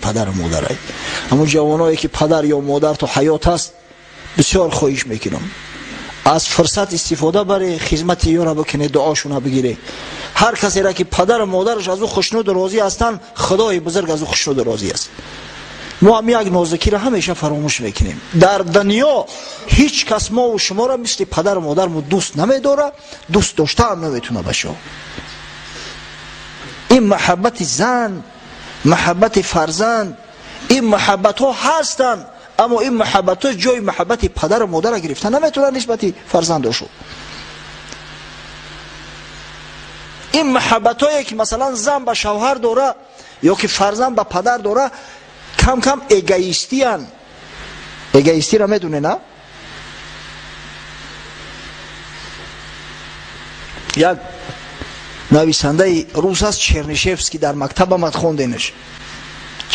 падару модарай. Ҳамун ҷавоное ки падар ё модар то ҳаёт аст, бисёр хоҳиш мекунам, аз фурсат истифода баре, хизмати ёра бикунед, дуошуна бигире. Ҳар касеро ки падару модараш аз ӯ хушнуду розӣ ҳастанд, Худои бузург аз ӯ хушнуду розӣ аст. Мо ҳам як нозикиро ҳамеша фаромӯш мекунем. Дар дунё ҳеҷ кас мову шуморо мисли падару модармо дӯст намедорад, дӯст дошта ҳам наметавона башо. Ин маҳаббати зан, маҳаббати фарзанд, ин маҳаббатҳо ҳастанд, аммо ин маҳаббатҳо ҷои маҳаббати падару модарро гирифта наметавонанд нисбати фарзандошу. Ин маҳаббатҳое ки масалан зан ба шавҳар дора ё ки фарзанд ба падар дора, кам кам эгоистиян. Эгоистиро медоне, на? Як нависандаи рус аст, Чернишевский, дар мактаб омад, хонденаш.